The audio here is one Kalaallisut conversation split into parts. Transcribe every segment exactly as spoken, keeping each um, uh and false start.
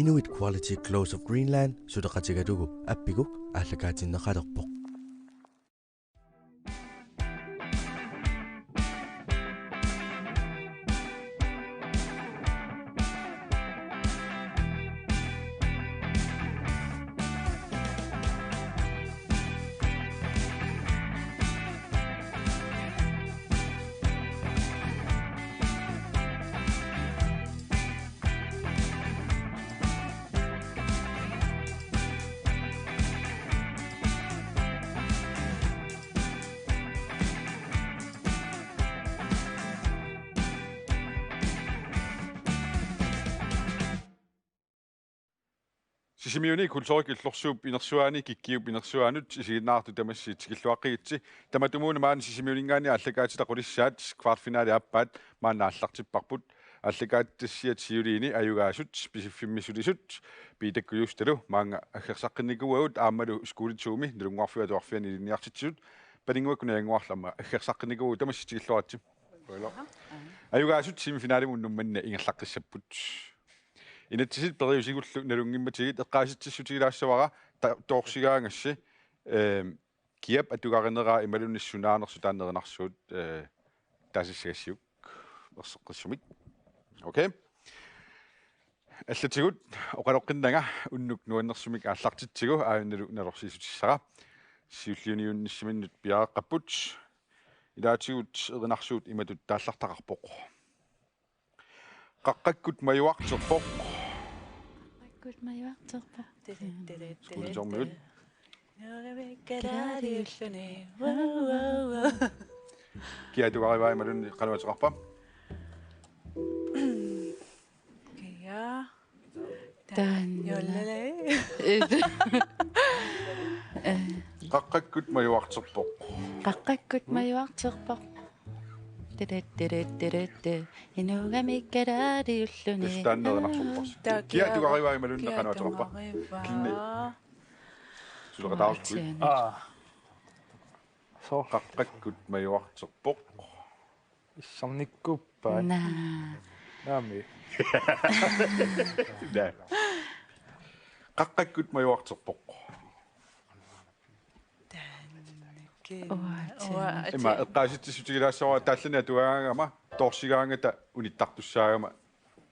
Inuit Quality Clothes of Greenland suleqatigalugu Appigo aallakaatinneqalerpoq. Sisimiuni Kulturip Illorsuup inersuaani Kikkiup inersuaanut isiginnaartut tamassi tikilluaqqigitsi. Tamatumuuna maani Sisimiuninngaanniit aallakaatitaqqulissaat kvartfinale aappaat maanna aallartipparput. Aallakaatitassiat siuliini ajugaasut Pisiffimmi sulisut Piitakku Juustalu maanga aggersaqqinnikuuagut aammalu Skole to-mi Nalunnguarfiup Atuarfiani ilinniartitsisut Paninnguakkut Najannguarlu aamma aggersaqqinnikuuagut, tamassi tikilluaritsi. Ajugaasut semifinalimi unnuk manna ingerlaqqissapput. Inatsisit periusigullu nalunngimmatigit eqqaasitsissutigilaassavara ta-, toorsigaangassi, ehm, kiap atugarineraa imaluunniit sunaanersoq taanna erinarsuut, eh, taasissagassiuk erseqqissumik. Okay. Allatigut oqaloqqinnanga unnuk nuannersumik aallartitsigu aajunnalu nalorsiissutissara. Siulliuniunnissaminnut piareeqqapput. Ilaatigut erinarsuut imatut taallartaqarpoq. Qaqqakkut majuarterpoq. Qaqqakkut majuarterpoq. Skole to-miut. Kia atugarivaa imaluunniit qanoq ateqarpa? Kia. Taanna. Jollale. Qaqqakkut majuarterpoq. Qaqqakkut majuarterpoq. Teret, teret, teret, teret. Inuugami kalaaliulluni. Tassa taanna erinarsorparsi. Taava kia atugarivaa imaluunniit qanoq ateqarpa? Kinni. Suleqataarusukkit. Aa. Soorlu. Qaqqakkut majuarterpoq. Issarnikkuuppaat. Naa. Naamik. Naa. Qaqqakkut majuarterpoq. Uaa, uaa, ima eqqaasitsissutigilaassavara taallani atugaangama toorsigaangata unittartussaagama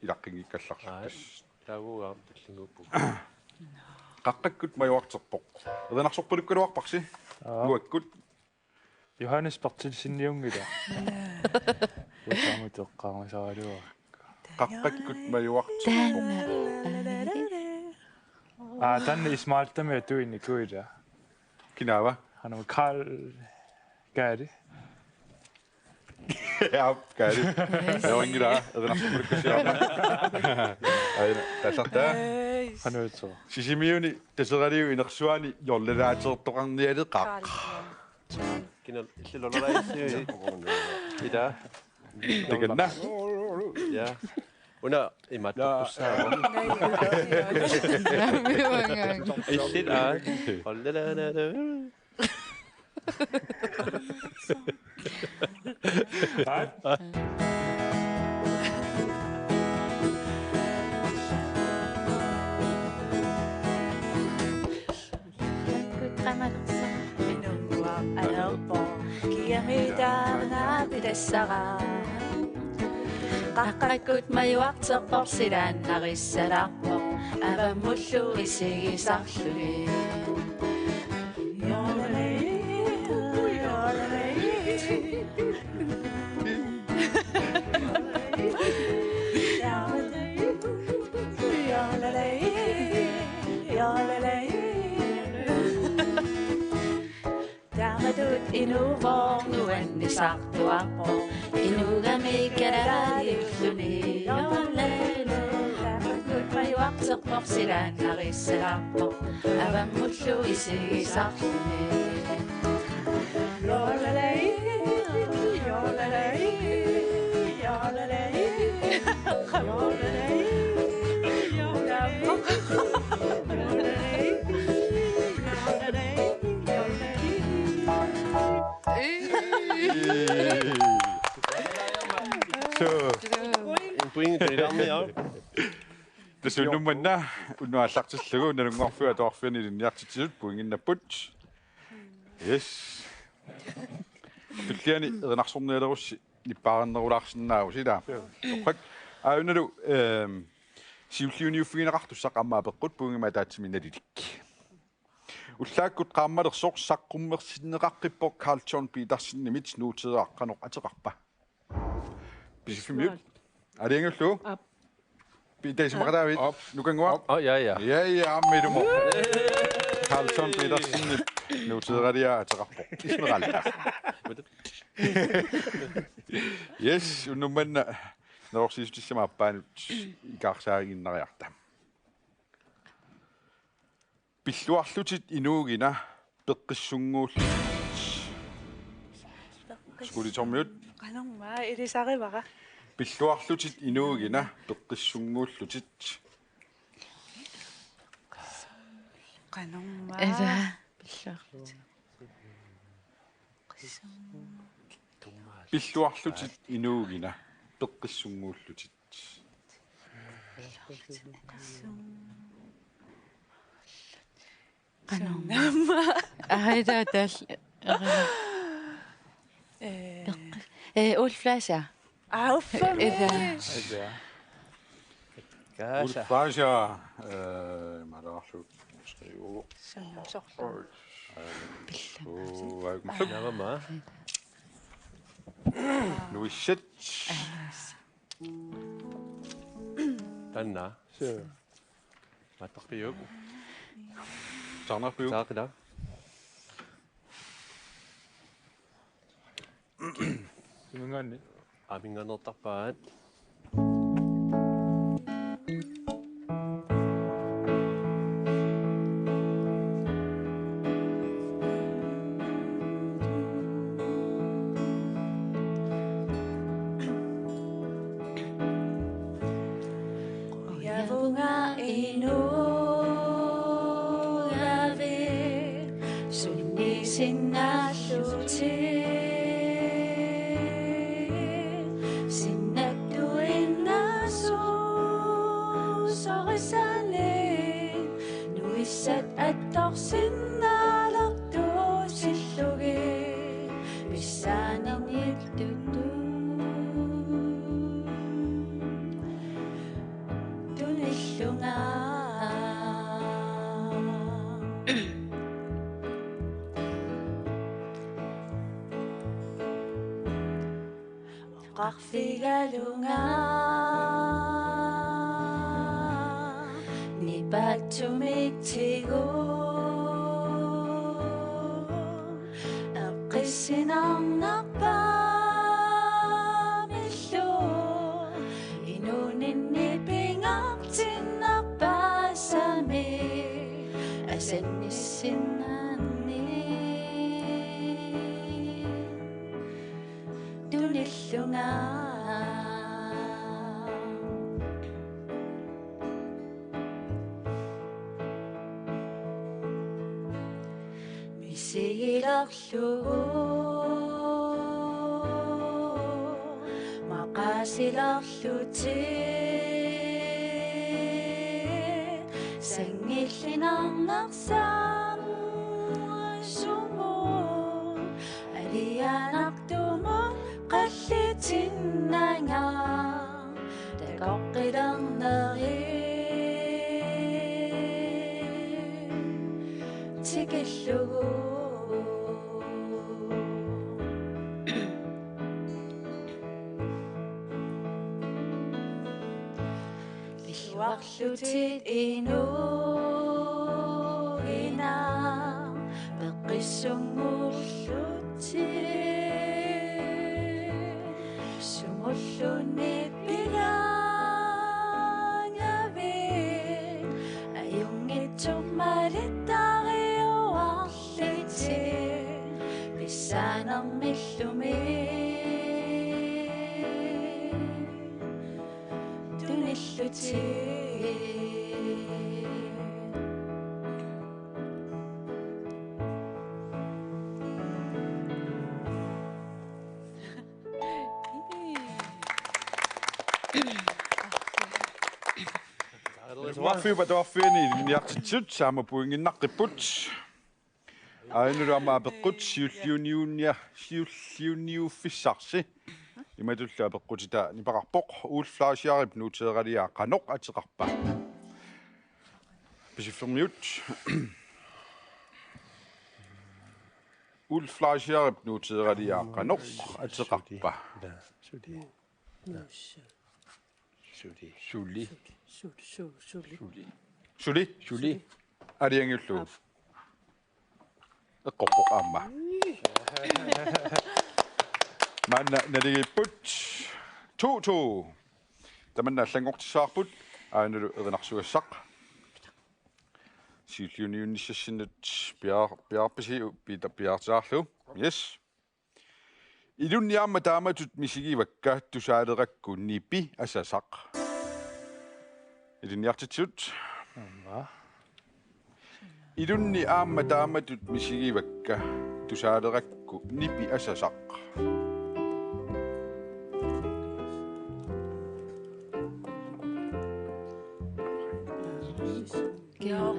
ilaqqinngikkallarlugu. Aa, tassa. Taaguugaam tullinguuppugut. Qaqqakkut majuarterpoq. Erinarsorpalukkaluarparsi. Aa. Nuakkut. Johannes Berthelsenniunngilaq. Utamut eqqaamasaraluarpara. Qaqqakkut majuarterpoq. Taanna. Aa, taanna Ismaaltami atuinnikuuvoq. Kinaava? Qanoq Karl Gade. Aap, Gade. Yes. Evangelaa, erinarsorpalukkussiarama. Aina, taallartaa. Qanoq itsoq. Sisimiuni Taseraliup inersuaani jorlalaateertoqarnialeqaaq. Kina illit loralaisiui? Ida. Takanna. Ja. Una imaattoqqussaavat. Illit aa. Jorlalaaneq. Qaqqakkut majuarterpoq, silaannarissalaarpoq, avammullu isigisarluni. Taamatut inuuvoq nuannisartuarpoq, inuugami kalaaliulluni. Qaqqakkut majuarterpoq, silaannarissalaarpoq, avammullu isigisarluni. So. En point til Daniel. Tassa unnuk manna unnuallartillugu Nalunngorfiup Atuarfiani ilinniartitsisut pointinnapput. Yes. Tulliani erinarsornialerussi nippaarinnerulaarsinnaavusi ilaa. Torrak. Aajunalu, ehm, siulliuniuffigineqartussaq aamma apeqqut pointimik ataatsimi nalilik. Ullaakkut qaammalersoq saqqummersinneqaqqippoq Carl John Petersenimit Nuuteeraq, qanoq ateqarpa? P-F M-imiut. Aalajangiullugu. Aap. Peter, isumaqataavit? Aap. Nukannguaq? Aap. Oh, ja, ja. Ja, ja, aamma ilumoorpoq. Carl John Petersenip Nuuteeraliaa ateqarpoq. Isumaqalta. Yes, unnuk manna nalorsiissutissamik aappaanut ikaarsaarinnginnariarta. Pilluarlutit inuugina peqqissunnguullutit. Skulitormiut. Qanormaa ilisarivara. Pilluarlutit inuugina peqqissunnguullutit. Qanormaa. Esa. Pilluarlutit. Pilluarlutit inuugina peqqissunnguullutit. Qanormaa. Aa, ila taal-, ee. Peqqi-, ee, Ulf Lasse. Aa, uffami. Ila. Ila. Kaasa. Ulf Lasse, ee, imaalaarlu skriver. Sunnam sorlu. Oi. Pillu. Uu, aa, marluk. Naamma. Nuissat. Taanna. Suu. Mattarpiuk. Taarnarpiuk. Taakila. Imingaanni. Aminngaanneertarpaat. Qujavunga inuugavit sunniisinnaallutit, sinnattuinnassuusorisani nuissat attorsinnaalertusillugit pissaanernittutut tunillunga. Oqarfigalunga nipaatsumik tigu eqqissinarnarpaamillu inuuninni pingaartinnarpaasami asannissinnaanni tunillunga. Misigilerlugu maqaasilerlutit sanngillinarnersaat sumut alianartumut qallitinnanga takoqqilerneri tikillugu. Pilluarlutit inuugina peqqissunnguullutit, sumulluni pigaangavit ajunngitsumalittariuarlutit pissaanermillumi tunillutit. Atuarfiup atuarfiani ilinniartitsisut aamma pointinnaqqipput. Aajuna aamma apeqqut siulliuniunnia-, siulliuniuffissarsi. Imatullu apeqqutitaa nipeqarpoq: Ulf Fleischerip nuuteeraliaa qanoq ateqarpa? Pisiffermiut. Ulf Fleischerip nuuteeraliaa qanoq ateqarpa? Suli. Suli. Suli. Suli. Suli. Suli. Suli. Suli. Aalajangiullugu. Eqqorpoq aamma. Maanna naligiipput. To to. Tamanna allanngortissavarput. Aajuna erinarsugassaq. Siulliuniunnissassinnut piar-, piarpisi pita piartaarlu. Yes. Ilunni aamma taamatut misigivakka tusaalerakku nipi asasaq. Ilinniartitsisut. Aamma. Ilunni aamma taamatut misigivakka tusaalerakku nipi asasaq.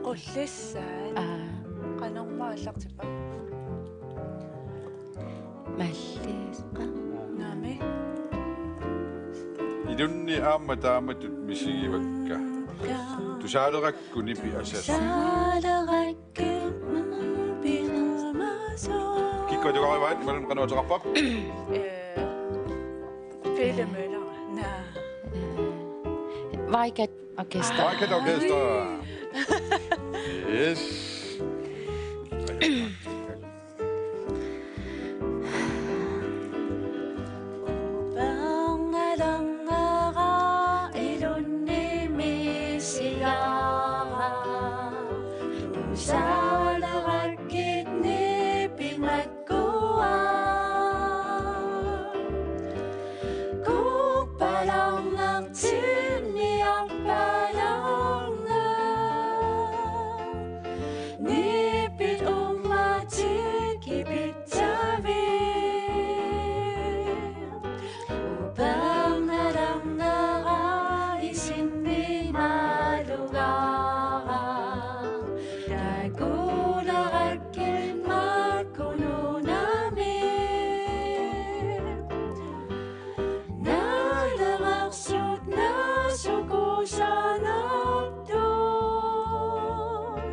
Qullissaat. Aa. Qanormaa aallartippa? Mallisqa. Naami. Ilunni aamma taamatut misigivakka. Tusaalerakku nipi asasaq. Tusaalerakku nipi asasaq. Kikkut atugaruit, imaluunniit qanoq ateqarpa? Eh, Pele Møller. Naa. Vaikat Orkester. Vaikat Orkester. Yes. Upernalerneraa ilunni misigaara. Tusaalerakkit nipi makkua. Kuppalarnertinniarpalarneq. Nipit uummatit kipitsavit. Upernalerneraa isinni malugaara. Takulerakku makku nunami. Naleqarsut naasukusanertut.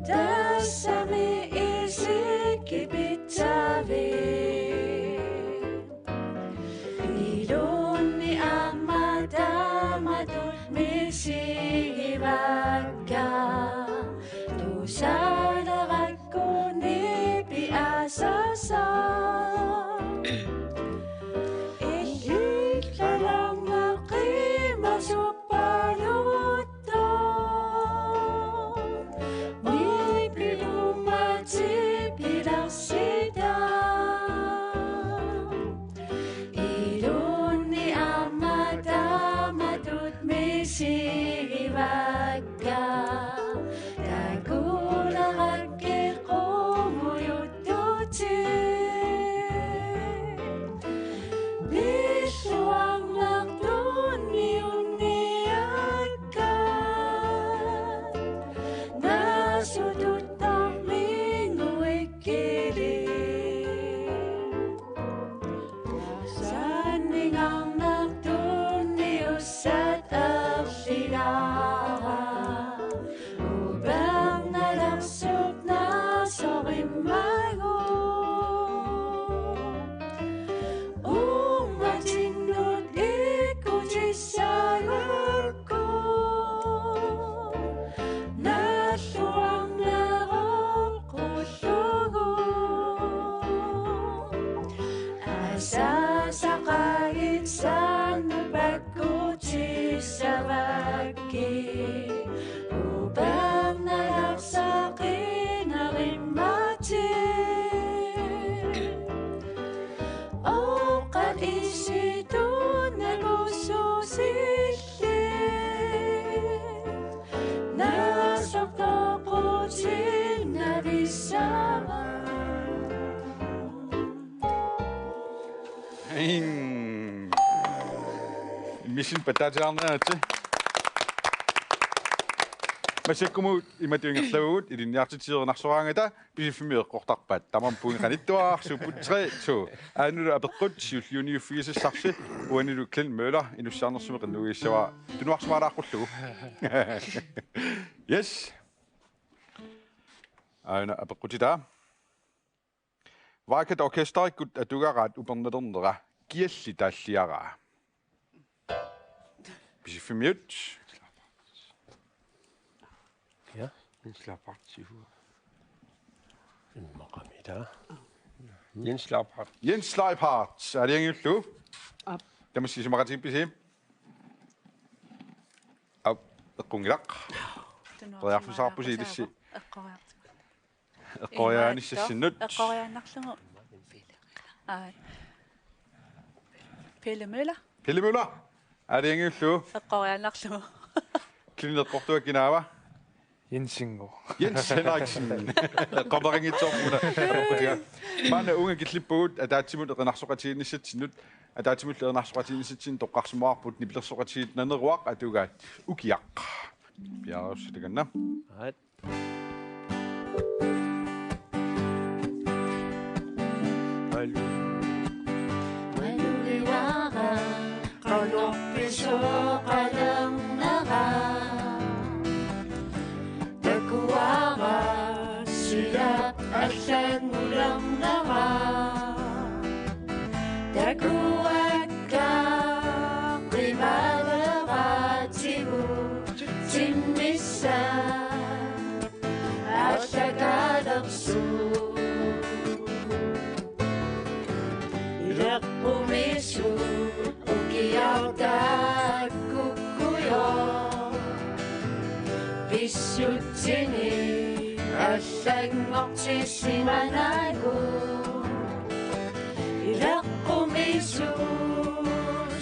Tassami isikki pitsavit. Ilunni aamma taamatut misigivakka. Tusaalerakku nipi asasaq. Illit alarneqqimasuppaluttut. Nipit uummatit pilersitai. Ilunni aamma taamatut misigivakka. Takulerakkit qungujuttutit. Pilluarnertunniunniakkat. Naasututtarmiinguikkili. Sanningarnertunniussat ersigaara. Upernalersup naasorimmagu. Uummatinnut ikkutissagukku. Nalluarneroqqullugu. Asasaqaagit saannut pakkutissavakkit. Upernalersaqinerimmatit. Oqat isitut nakussusillit. Naasoqqoqqutinnavissavat. Ing. Immissinnut pattaatilaarniaritsi. Massakkut imatut ingerlavugut, ilinniartitsinerarsuaraangata Pisiffimmi eqqortarpaat. Tamanna pointi qanittuararsuupput, tre to. Aanalu apeqqut siulliuniuffigisassarsi, uanilu Glenn Møller inussiarnersumik qinnuigissavaa tunuarsimaalaarpullugu. Yes. Aana apeqqutitaa. Vaikat orkesterikkut atugaraat upernalernera kialli taalliaraa? Pisiffimmiut. Ja, Jens Leiphardt. Immaqami taava. Jens Leiphardt. Jens Leiphardt, aalajangiullugu. Aap. Tamassi isumaqatigiippisi? Aap, eqqunngilaq. Periarfissaqarpusi ilissi. Eqqoriartigu. Eqqoriaanissassinnik. Eqqoriaannarlugu. Aa. Pelle Møller. Pelle Møller. Aalajangiullugu. Eqqoriaannarlugu. Kilineqqortua kinaava? Jensinnguaq. Jens Henriksen. Eqqorneqanngitsoorput una. Maanna uunga killippugut ataatsimut erinarsoqatigiinnissatsinnut. Ataatsimut erinarsoqatigiinnissatsinnut toqqarsimavarput nipilersoqatigiit Naneruaq atugaat Ukiaq. Piareersitakanna. Aat. Malugivara qanorpiaq soqalernera. Takuara silap allanngullernera. Takuakka qimaleratigut timmissat allakaalersuut. Ileqqumiisut ukiaq takkukkujoq pissutsinik allanngortissimanagu. Ileqqumiisut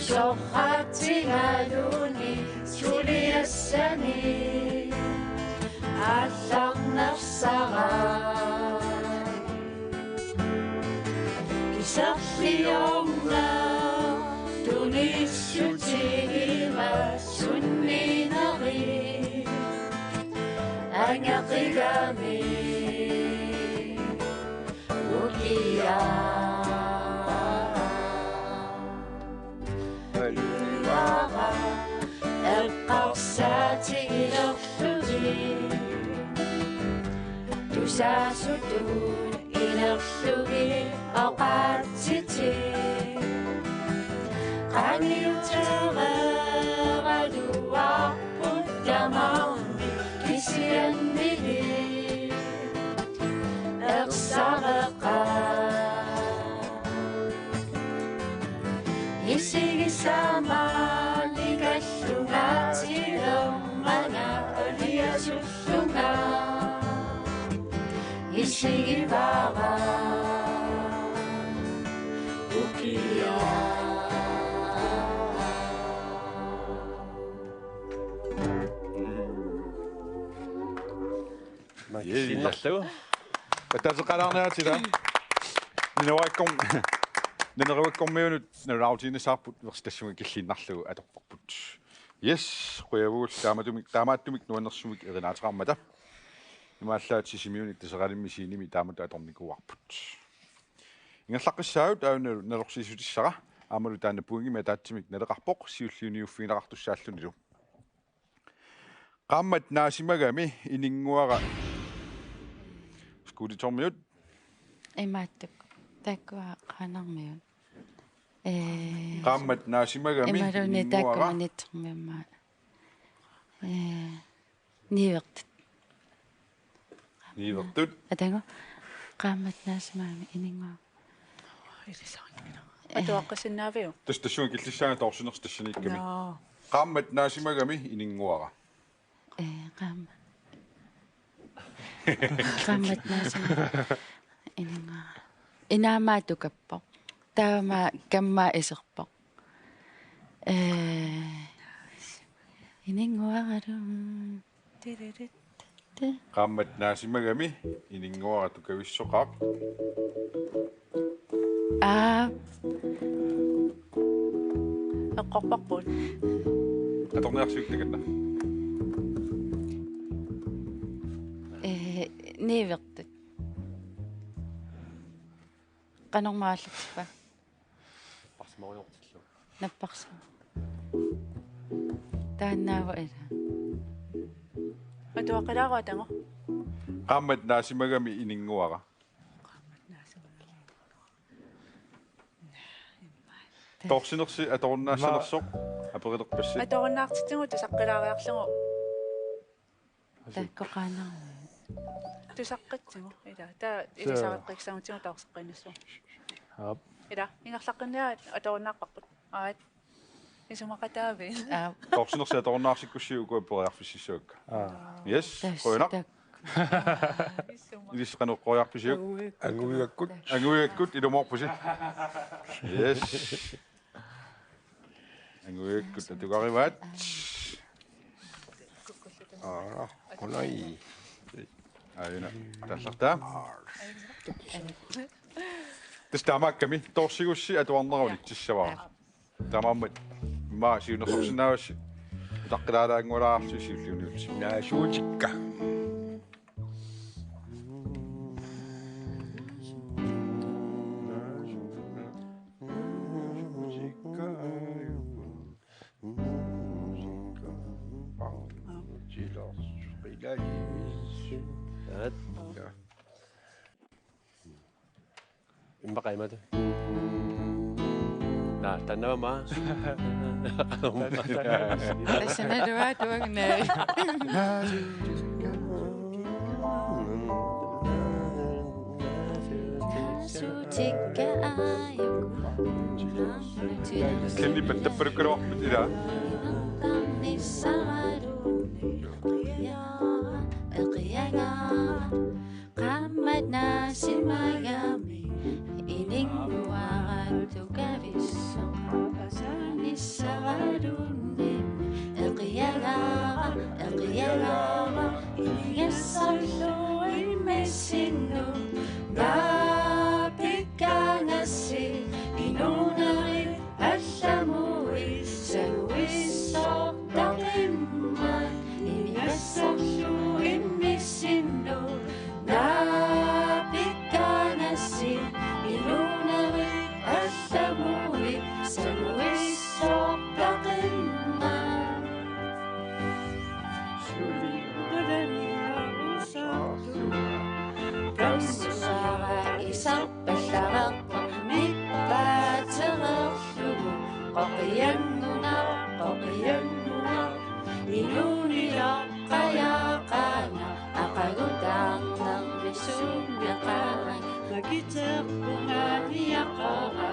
sorraatigaluni suliassani aallarnersara. Kiserliorneq tunissutigiva sunniineri angeqigami ukiaq. Malugivara eqqarsaatigilerlutik. Tusaasutut inerlugit oqaatsitik. Qaniutereeraluarput tamarmik kisiannili ersareqaaq. Isigisamaaniikallunga tilermanga aliasullunga. Isigivara ukiaq. Jee. Sinnarlugu. Pattaaseqqaalaarniaritsi. Naneruakkorm-, Naneruakkormiunut nalunaarutiginissaarput, versi tassunga killiinnarlugu atorparput. Yes, qujavugut taamaattumik, taamaattumik nuannersumik erinaateqarmata. Imaallaat Sisimiuni Taseralimmi scenemi taamatut atornikuuarput. Ingerlaqqissaagut, aajuna nalorsiissutissara, aammalu taanna pointimik ataatsimik naleqarpoq, siulliuniuffigineqartussaallunilu. Qaammat naasimagami Ininnguara. Skuulitormiut. Imaattoq. Taakkua Qaanarmiut. Ee, Qaammat naasimagami imaluunniit Ininnguara. Taakkua Maniitsormiut aamma. Ee, Niuertut. Niuertut. Atagu. Qaammat naasimagami Ininnguara. Ilisarinngilaq. Ee. Atuaqqissinnaaviuk? Tassa tassunga killissaanga toorsinersoq tassaniikkami. Naa. Qaammat naasimagami Ininnguara. Ee, qaammat. Qaammat naasimagami Ininnguara. Inaammaa tukappoq. Taama kammaa iserpoq. Ee, Ininnguaralu. Tiririt. Qaammat naasimagami Ininnguara tukavissoqaaq. Aa. Eqqorparput. Atorniarsiuk takanna. Niuertut. Qanormaallupa? Napparsimarujoortillugu. Napparsim. Taannaava ila. Atuaqqilaarua taanna. Qaammat naasimagami ininnguara. Toorsinersi atorunnaassanersoq aperilerpassi. Atorunnaartitsigut tusaqqilaariarlugu. Taakkoqaannarmi. Tusaqqitsigu. Ila. Taava ilisareqqissagutsigu toorseqqinnissuugut. Aap. Ila. Ingerlaqqinniarit atorunnaarparput. Aat. Isumaqataavit. Aap. Toorsinersi atorunnaarsikkussiuk uku periarfississuakka. Aa. Yes. Qujanaq. Ilissi qanoq periarfissisiuk? Anguigakkut. Anguigakkut ilumoorpusi. Yes. Anguigakkut atugarivaat. Aa, qunai. Aajuna. Tallartaa. Tassa taamaakkami toorsigussi atuarnera unitsissavara. Taamaammat immaqa siunnersorsinnaavassi utaqqilaalaanngualaarsi siulliuniullisi. Naasuutikka. Immaqa imaattoq. Naa, taanna aamma. Tassa naluara tuagunai. Suutikka aajuku. Kindi pattappalukkaluarput ila. Qaammat naasimagami ininnguara tukavissoq. Asanissaralunni eqiagaara, eqiagaara, inigassarlu immissinnut. Naapikkaangassi inuunerit allamut saguissortaqimmat. Inigassarlu immissinnut. Naapikkaangassi inuunerit allamut saguissortaqimmat. Suliutalaniarusartuna kammusara isarpallareqqa mippaatereerlugu qoqianngunaq, qoqianngunaq inuunilaq. Qajaqaanga aqagu taarnermi suunneqarami makiterpunga niaqora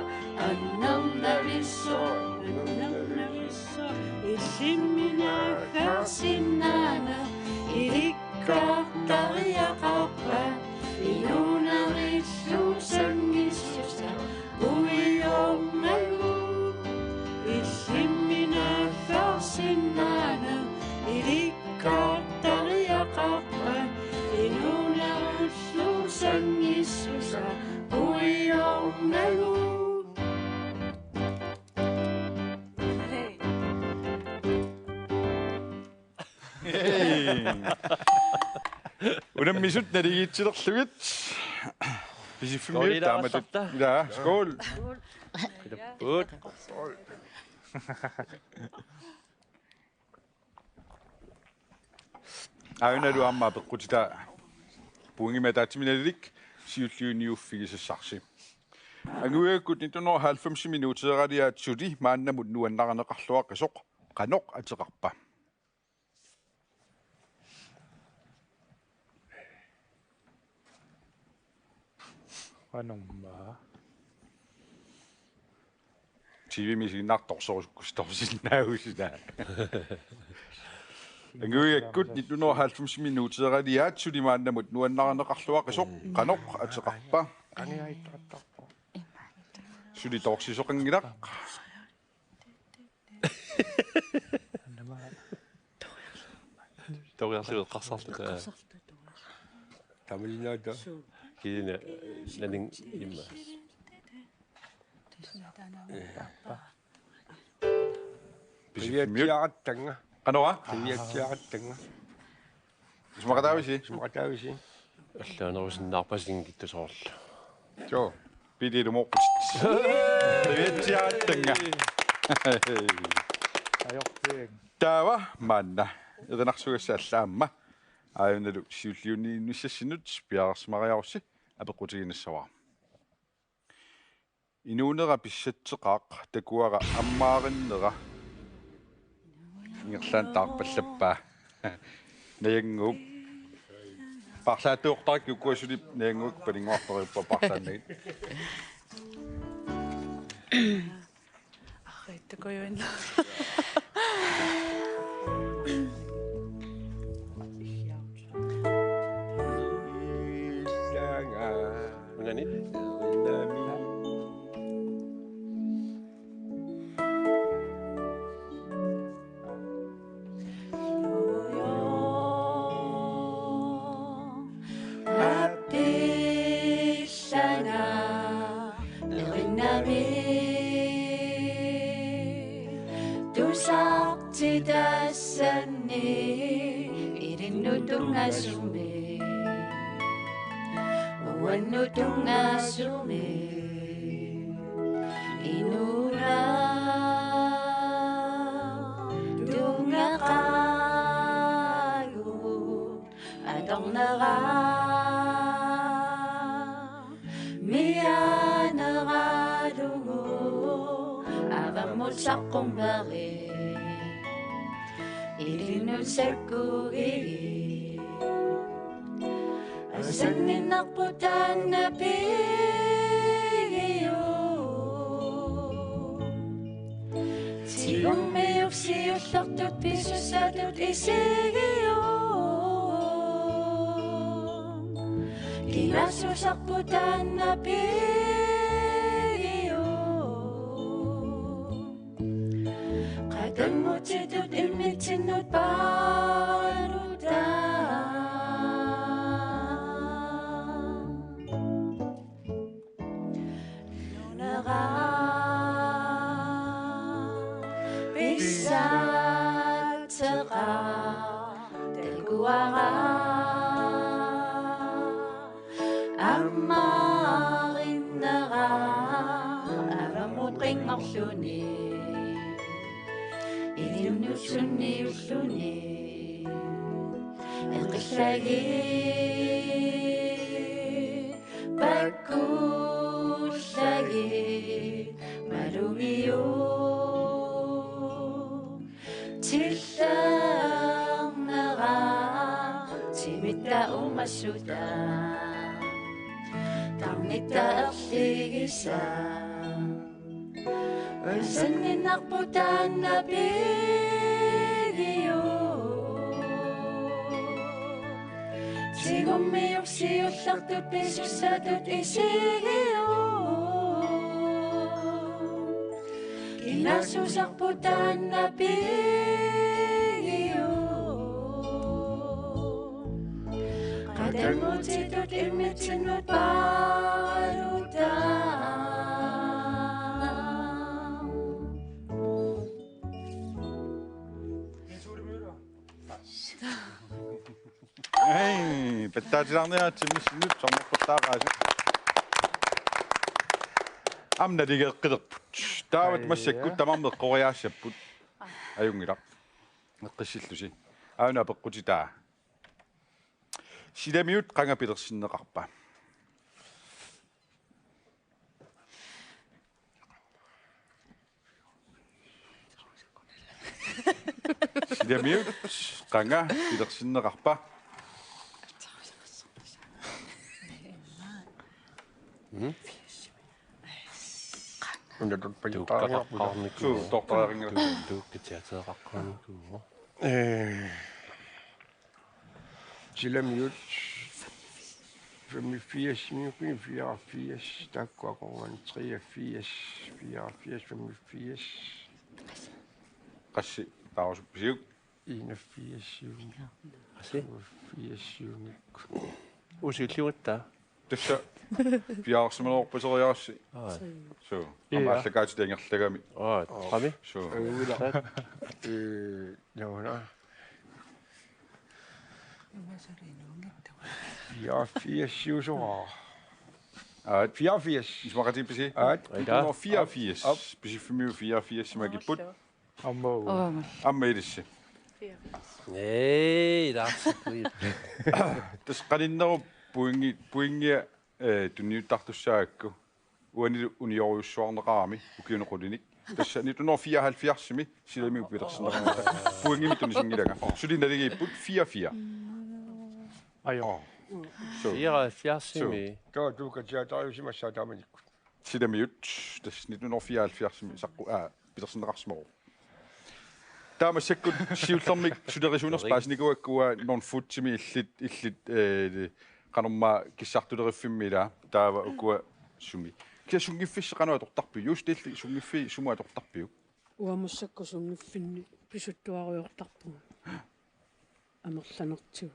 annernavissoq, annernavissoq illimmi naaggaarsinnaaneq ilikkartariaqarpat inuunerillu sanngissusaa uiornagu illimmi naaggaarsinnaaneq ilik- Kattariaqarpat inuunerullu sanngissusaa uiornagu. Hey. Unammisut naligiitsilerlugit. Pisiffimmut taamatut. Skål. Ilaa, skål. Skål. Aajuna aamma apeqqutitaa pointimik ataatsiminik nalilik siulliuniuffigisassarsi. Anguigakkut nitten hundrede og halvfems minuuteeraliaat suli maannamut nuannarineqarluaqisoq qanoq ateqarpa? Qanormaa. T V-mi isiginnaartorsorusukkusitoorsinnaagusinnaa. Anguigakkut nitten hundrede og halvfems minuuteeraliaat suli maannamut nuannarineqarluaqisoq qanoq ateqarpa? Suli toorsisoqanngilaq. Toriarlugu eqqarsarluta. Tamalinnaatta. Kina naning imma. Pisiffimmut. Qiviatsiarattanga. Qanoq? Qiviatsiarattanga. Isumaqataavisi? Isumaqataavisi? Allaanerusinnaarpasinngittu soorlu. Joo, pililumoorputit. Riviatsiaattunga. Ajortiing. Taava maanna erinarsugassaq alla aamma. Aajunalu siulliunniinnissassinnut piareersimariarussi apeqqutigiinnassavara. Inuunera pissatseqaaq takuara ammaarinnera. Ingerlaannaq taarpallappaa. Najannguup. Paarlaattuortarikka ukua suli Najannguup paninnguartariuppa paarlaannagit. Arrittukujuin. Unani? Appillanga erinnami tusartitassanni ilinnut tunngasumik, uannut tunngasumik, inuuneq tunngeqaagut atornera mianeralugu avammut saqqummerit ilinnut sakkugigit. Asanninnarput taanna pigiuk. Tigummiuk siullertut pisussatut isigiuk. Kinaassuserput taanna pigiuk. Qatanngutitut immitsinnut paarutaaq. Nunera pissatseqaaq takuara ammarinnera avammut qinngorluni ilinnut sunniulluni. Eqillagit pakkullagit malugiuk. Tillernera timitta uumassutaa tarnitta erligisaq. Asanninnarput taanna pigiuk. Tigummiuk siullertut pisussatut isigiuk. Kinaassuserput taanna pigiuk. Qatanngutitut immitsinnut paarutaaq. Ei, pettaatilaarniaatsimmissinnut sormartortaaqaasi. Aamma naligeeqqilerput. Taavat massakkut tamarmik eqqoriaassapput. Ajunngilaq. Eqqissillusi. Aana apeqqutitaa. Silamiut qanga pilersinneqarpa? Silamiut qanga pilersinneqarpa? Mm? Una tutpajutaaruarput. Tuukkaqaqqaarnikuuvoq. Suu, tortariarinngilaq. Tuukkateateeqaqqaarnikuuvoq. Eh. Silamiut femogfirs, fireogfirs, taakkua akornanni treogfirs, fireogfirs, femogfirs. Qassit taarusuppisiuk? Enogfirs. Qassit? Toogfirs. Usilliugatta. Tassa piareersimanerorpaseriarassi. Aa. Suu. Aamma allakaatitit ingerlagami. Aa, qami. Suu. Uila. Ee, nauna. Fireogfirs-iusoqaara. Aat. Fireogfirs. Isumaqatigiippisi? Aat. Nitten hundrede og fireogfirs. Aap. Pisiffimmiut fireogfirs-imagipput. Aamma. Aamma. Aamma ilissi. Fireogfirs. Ei, Lars. Tassa qaninnerup pointi, pointia, eh, tunniuttartussaagakku. Uanilu uniorujussuarneqarami ukiuni qulinik. Tassa nitten hundrede og fireoghalvfjerds-imi silami pilersinneqarnata. Pointimik tunisinngilara. Suli naligiipput fire fire. Ajo. Åh. Så. Fireoghalvfjerds-imi. Så. Taava tuukatiaatariusimassaaq taamanikkut. Silamiut, tassa nitten hundrede og fireoghalvfjerds-imi saqqu-, aa, pilersinneqarsimavoq. Taava massakkut siullermik sulerisuunersut paasinikuuakka uanga Nonfutsimi illit, illit, eh, qanormaa kissartuleriffimmik ilaa, taava ukua sumi. Kisianni sunngiffissi qanoq atortarpiuk? Just illit sunngiffissi sumut atortarpiuk? Uanga massakkut sunngiffinni pisuttuarujoortarpunga. Amerlanertigut.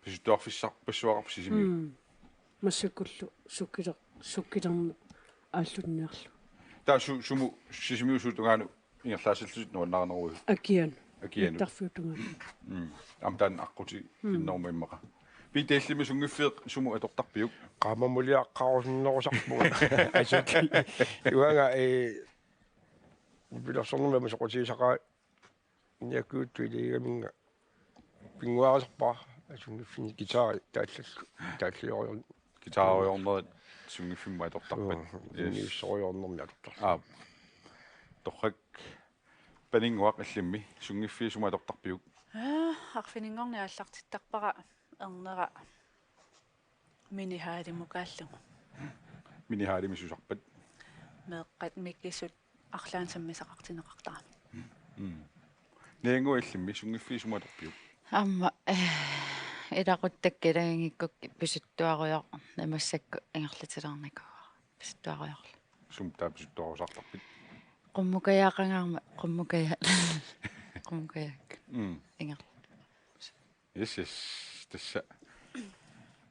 Pisuttuarfissarpassuaqarpoq Sisimiut. Mm. Massakkullu sukkiler-, sukkilerneq aallunniarlugu. Taava su-, sumut Sisimiut suut tungaanut ingerlaassallutit nuannarineruit? Akianut. Akianut. Mittarfiup tungaanut. Mm. Aamma taanna aqquti-, mm, inneruma immaqa. Piita, illimmi sunngiffik sumut atortarpiuk? Qaammamuliaqqarusunnerusarpunga. Asuk. Uanga, eh, nipilersornermut aamma soqutigisaqaat. Niakkuuttu iliigaminnga pinnguarisarpara sunngiffinni guitari taallallu, taallajorujorn-. Guitariornerit sunngiffimmi atortarpat. Suu, yes. Sunngiffiusorujornermi atortarluni. Aap. Torrak, Paninnguaq, illimmi sunngiffik sumut atortarpiuk? Aa, arfininngorneq aallartittarpara ernera. Minihaalimukaallugu. Minihaalimik susarpat? Meeqqat mikisut arlaannik sammisaqartinneqartaramik. Mm. Niannguaq, illimmi sunngiffik sumut atorpiuk? Aamma, eh, ilaquttakka ilaginngikkukku pisuttuarujoor-, massakkut ingerlatilaarnikuuara. Pisuttuarujoorlunga. Sumut taava pisuttuarusaartarpit? Qummukajaaqangaarmat qummukaja-, qummukajaakka. Mm. Ingerla. Yes, yes. Tassa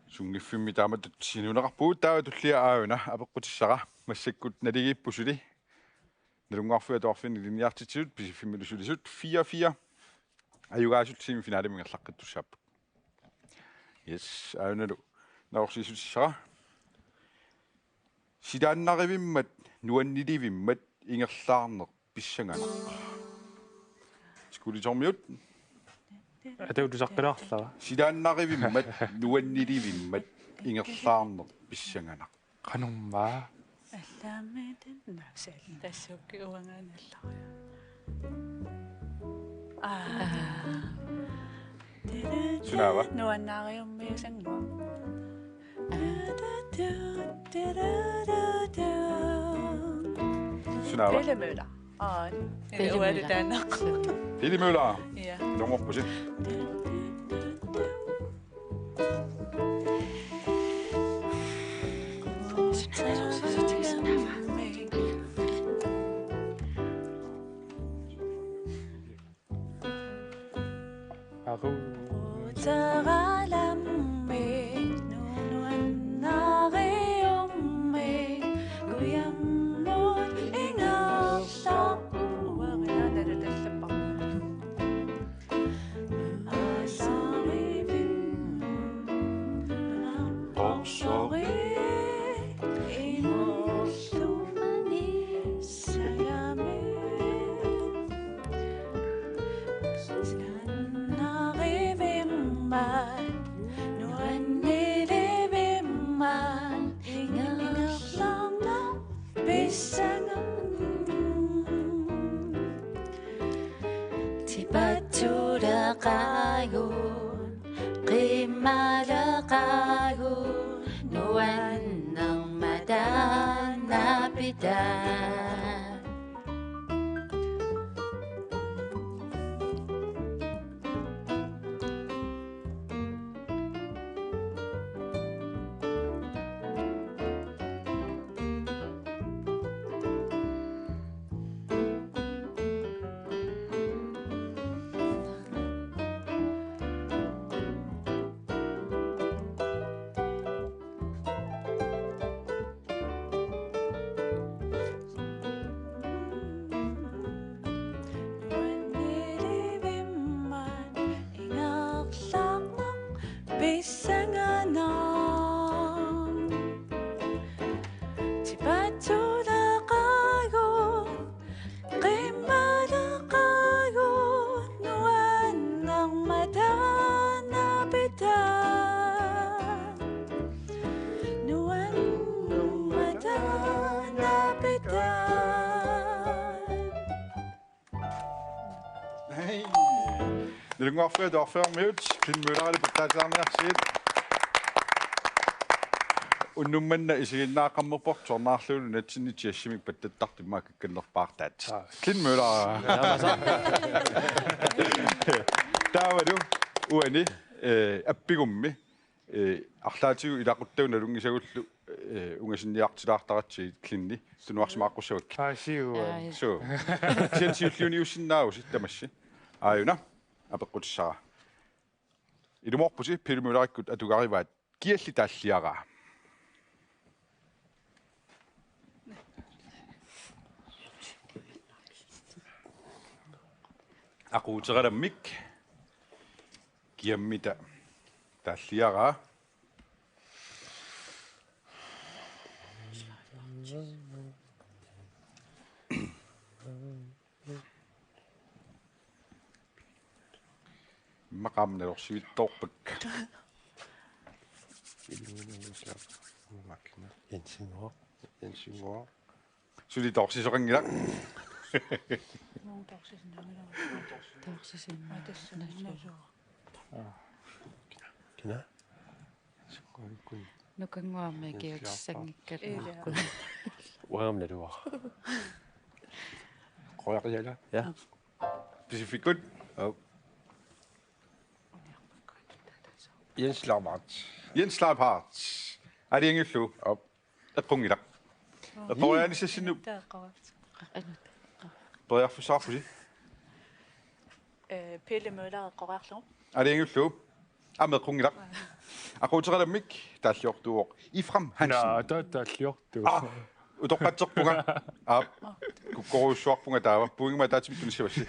sunngiffimmi taamatut siniuneqarpugut. Taava tullia aajuna apeqqutissara. Massakkut naligiipput suli. Nalunnguarfiup atuarfiani ilinniartitsisut, Pisiffimmilu sulisut, fire fire. Ajugaasullu semifinalemi ingerlaqqittussaapput. Yes, aajunalu nakorsiissutissara. Silaannarivimmat nuannilivimmat ingerlaarneq pissanganaq. Skuulitermiut. Atuutusaqqilaarlara. Silaannarivimmat nuannilivimmat ingerlaarneq pissanganaq. Qanormaa? Allaammiit naasal tassuukki uangaannallaria. Aa. Sunaava? Nuannaariummiusannguaq. Sunaava? Pele Møller. Aa, Pele Møller. Ualutaanaq. Pele Møller. Ja. Nungorpusi. Aru. Utaralammi nunuannariummi kujammut ingerlappuarina nalutallappar. Asarivimmi qorsori inorlumani sajami. Silaannarivimmat nuannilivimmat ingerlaarneq pissanganaq. Tipatsuleqaagut, qimmaleqaagut, nuannermata naapita. Nalunnguarfiup Atuarfiarmiut, Glenn Møllerip pattaatilaarniarsigit. Unnuk manna isiginnaaqqammerpoq, tusarnaarlugu nunatsinni jazzimik pattattartut immaqa kakkannerpaartaat. Aa. Glenn Møller. Taavalu uani, eh, appigummi, eh, arlaatigut ilaquttagut nalunngisagullu, eh, ungasinniartilaartaratsigit Glenni tunuarsimaaqqussavakkit. Aa, siu. Aa, ja. Suu. Kisianni siulliuniussinnaavusi tamassi. Aajuna, apeqqutissara. Ilumoorpusi, Pele Møllerikkut atugarivaat: Kialli taalliaraa? Aquuteralammik: Kiammita taalliaraa? Immaqa aamma nalorsivittoorpakka. Jensinnguaq. Jensinnguaq. Suli toorsisoqanngilaq. Toorsisinnaanngilaq. Toorsisinnaanngilaq. Kina? Nukannguaq aamma ikiuutissanngikkaluarput. Uanga naluara. Qoyaqilala. Ja. Pisiffikkut. Au. Jens Laubhardt. Jens Laubhardt. Aalajangiullugu. Au. Eqqunngilaq. Eqqoriaanissassinnut. Periarfissaqarpusi. Eh, Pele Møller eqqoriarlugu. Aalajangiullugu. Aamma eqqunngilaq. Aquuteralammik taalliortuuvoq Ifram Hansen. Naa, taava taalliortuuvoq. Aa, utoqqatserpunga. Aa, kukkorujussuarpunga taava. Pointimik ataatsimik tunissavassi.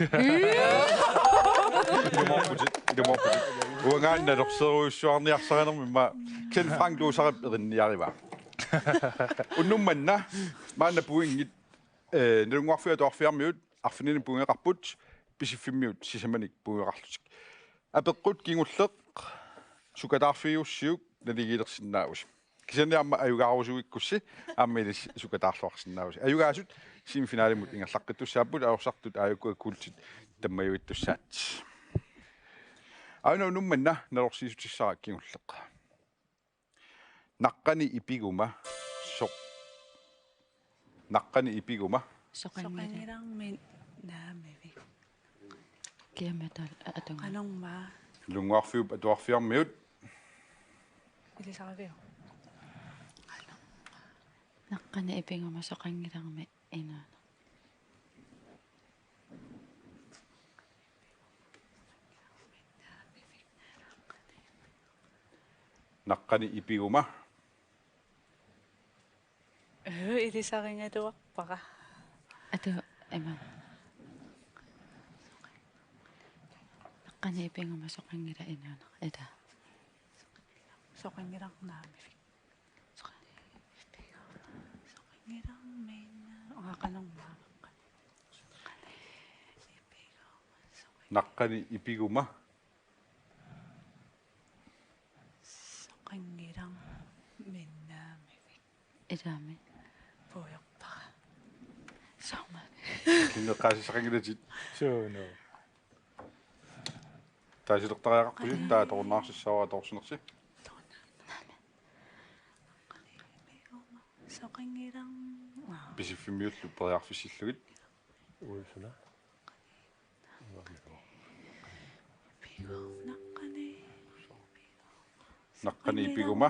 Ilumoorputit, ilumoorputit. Uangaana nalorserujussuarniarsarinermi immaqa Glenn Frank Losarip erinniarivaa. Unnuk manna, maanna pointit, eh, Nalunnguarfiup Atuarfiarmiut arfinini pointeqarput, Pisiffimmiut sisamanik pointeqarlutik. Apeqqut kingulleq sukataarfigiussiuk naligiilersinnaavusi. Kisianni aamma ajugaarusuikkussi aamma ilissi sukataarluarsinnaavusi. Ajugaasut semifinalimut ingerlaqqittussaapput, ajorsartut aajuku kuultit tammajuittussaat. Aajuna unnuk manna nalorsiissutissara kingulleq. Naqqani ipiguma soq-, naqqani ipiguma. Soqanngila-, soqanngilarmi naamivik. Kiammita atunga. Qanormaa. Nalunnguarfiup Atuarfiarmiut. Ilisariviuk? Naqqani ipiguma soqanngilarmi inuuneq. Naqqani ipiguma. Ee, ilisarigaluarpara. Atu, ima. Naqqani ipiguma soqanngilaq inuuneq. Ita. Soqanngilaq naamivik. Soqanngilaq minna. Aa, qanormaa. Naqqani ipiguma. Soqanngilaq minnaamivik. Ilaami. Puigorpara. Soormi. Kinneqqaasissaqanngilatit. Suuno. Taasilertariaqarpusi, taava atorunnaarsinnaavat atorsinersi. Soqanngilaq. Pisiffimmiullu periarfissillugit. Uisuna. Naqqani ipiguma.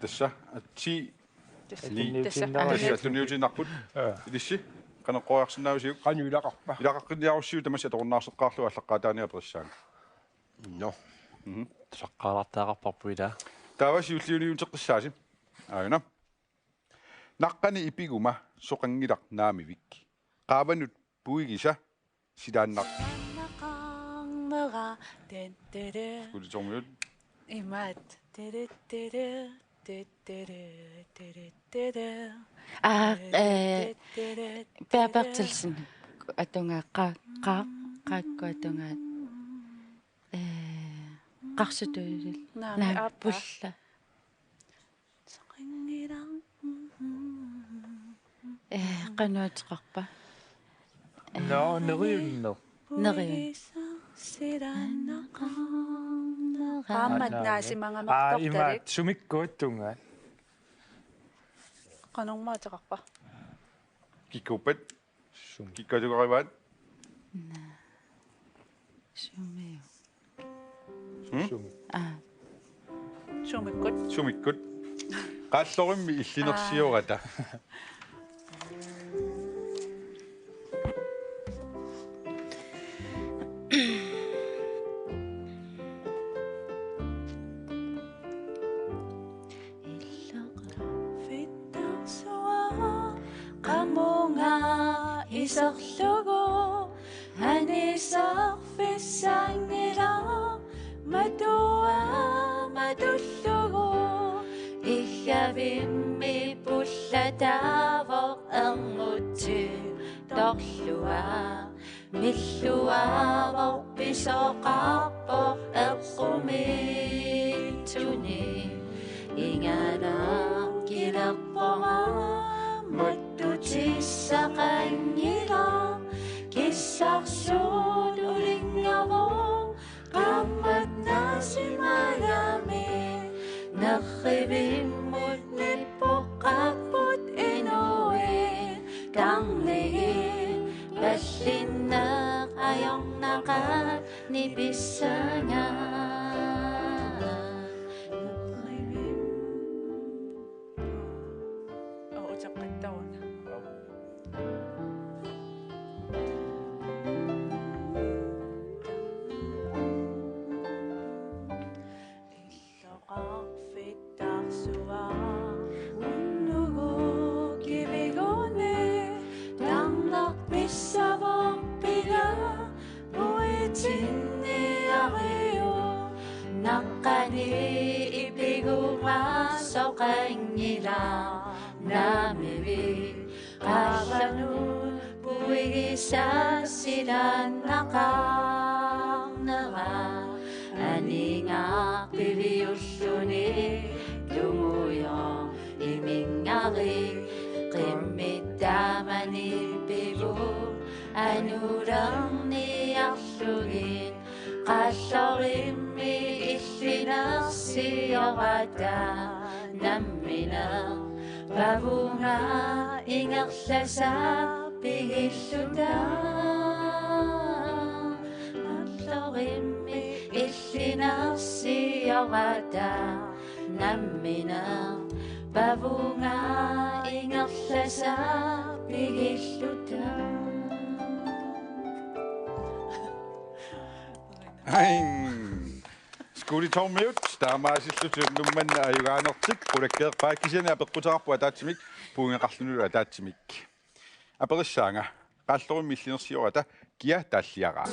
Tassa, atsi. Tassa. Ni. Tassa. Tassa, tunniutiinnarput. Aa. Ilissi, qanoq eqqoriarsinnaavisiuk? Qanoq ilaqarpa? Ilaqaqqinniarussiuk tamassi atorunnaarseqqaarlugu aallaqqaataaniit aperissaanga. Nå. Mhm. Saqqaalaartariaqarparput ilaa. Taava siulliuniuteqqissaasi. Aajuna. Naqqani ipiguma soqanngilaq naamivik. Qaavanut puigisa silaannaq. Silaannaqaarnera, tentele. Skuulitormiut. Imaat, tele, tele, tentele, tele, tele. Aa, eh, tentele, Peter tele. Berthelsen. Atungaa, qa-, qa-, qaakkua atungaa. Eh, qarsutulil. Naami, aappa. Naappulla. Soqanngilaq. Eh, qanoq ateqarpa? Nå, neriunneq. Neriun. Qaammat Aa, naasimagamik aa, atortalik. Imaat, sumikkut tungaat. Qanormaa ateqarpa? Kikkuuppat? Sumi. Kikkuutikorivaat? Naa. Sumiu. Hmm? Sumi. Aa. Sumikkut. Sumikkut. Qaallorimmi illinersiorata. Aa. Fittarsuaq qamunga iserlugu anisarfissanngilaq matua matullugu iggavimmi pullataavoq ernguttorluaq. Milluaavoq pisoqarpoq eqqumiitsunik. Inganaqqilerpunga mattutissaqanngilaq. Kissarsuut ulinngavoq qaammat naasimagami. Nerrivimmut nippoqqapput inuit. Tarnigit pallinneq ajornaqaat nipissanga. Uteqqittaruna. Illoqarfittarsuaq unnugu kiviguni tarneq pissavoq pila puitinniariuk. Naqqani ipigumasoqanngilaq naamivik. Qaavanut puigisaat silaannaqarnera aningaaq piviulluni tungujoq iminngarit. Qimmit taamani pivut anulerniarlugit. Qaallorimmi illinersiorata nammineq pavunga ingerlasaaq pigilluta. Qaallorimmi illinersiorata nammineq pavunga ingerlasaaq pigilluta. Aing. Skuulitormiut taamaasillutik unnuk manna ajugaanertik qulakkeerpaat, kisianni apeqquteqarpoq ataatsimik puigeqarlunilu ataatsimik. Aperissaanga: Qaallorimmi illinersiorata kia taalliaraa?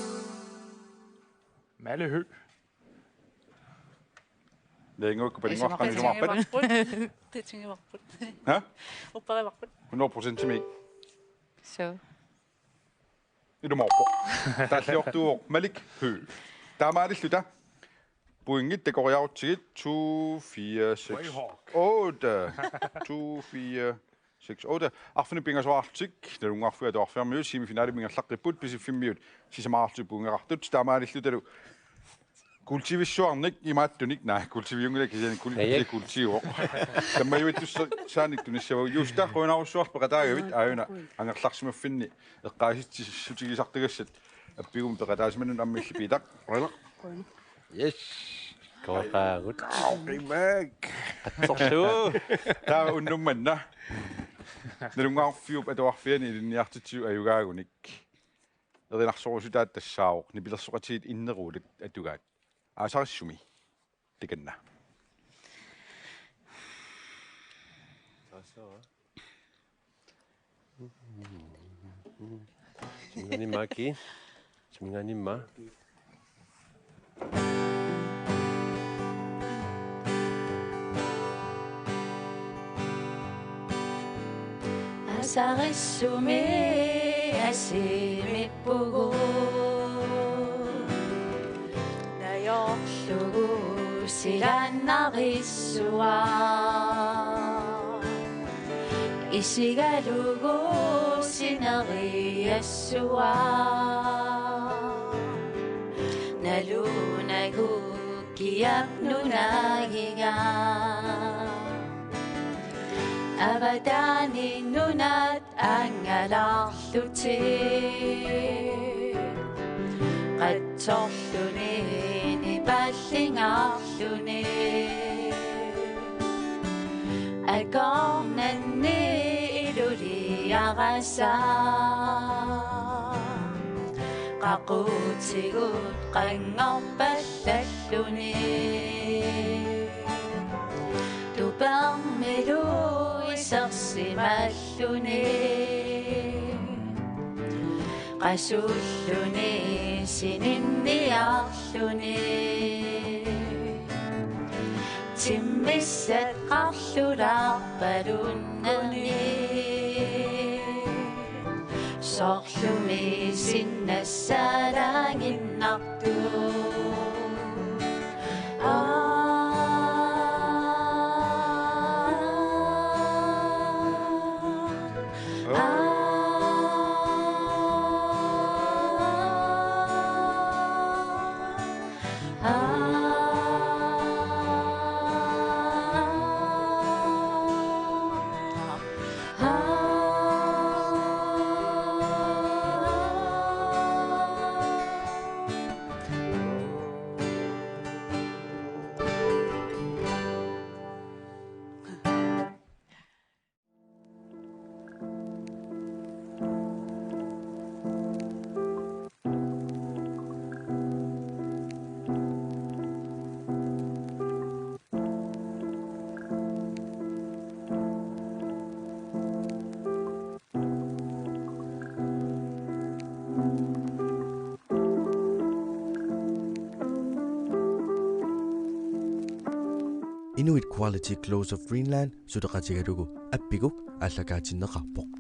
Male Høegh. Nainguakku paninnguartarami isumarpat. Tatigivarput. Tatigivarput. Ha? Upperivarput. Hundrede procentimik. So. Ilumoorpoq. Taalliortuuvoq Malik Høegh. Taamaalilluta pointit takoriarutsigit to, fire, seks, otte. To, fire, seks, otte. Arfineq-pingasoraarlutik Nalunnguarfiup Atuarfiarmiut semifinalemi ingerlaqqipput, Pisiffimmiut sisamaraarlutik pointeqartut. Taamaalillutalu kuultivissuarnik imaattunik, naa, kuultiviunngilaq kisianni kuul-, Ajak. Kuultivoq. Tammajuittussaanik tunissavagut. Juusta, qujanarujussuaq peqataagavit, aajuna angerlarsimaffinni eqqaasitsissutigisartagassat appigummi peqataasimanun aamma illit Piitaq. Qujanaq. Yes. Kooqaagut. Kooqimaak. Atsorlu. Taava unnuk manna Nalunnguarfiup Atuarfiani ilinniartitsisoq ajugaagunik erinarsorusutaat tassaavoq nipilersoqatigiit inneruulut atugaat. Aasarissumi. Tikinna. Suminngaanniimmaakki. Suminngaanniimmaa. Aasarissumi assimippugut. Najorlugu silaannarissuaq. Isigalugu sineriassuaq. Nalunagu kiap nunagiga. Avataani nunat angalarlutik. Qatsorluni nipallingarluni. Akornanni iluliarasaq. Qaqutigut qanngorpallalluni. Tupermilu isersimalluni. Qasulluni sininniarluni. Timmissat qarlulaarpalunnerni. Sorlumi sinnassaalaannginnartut. Aa. Inuit Quality Clothes of Greenland suleqatigalugu appiguk aallakaatinneqarpoq.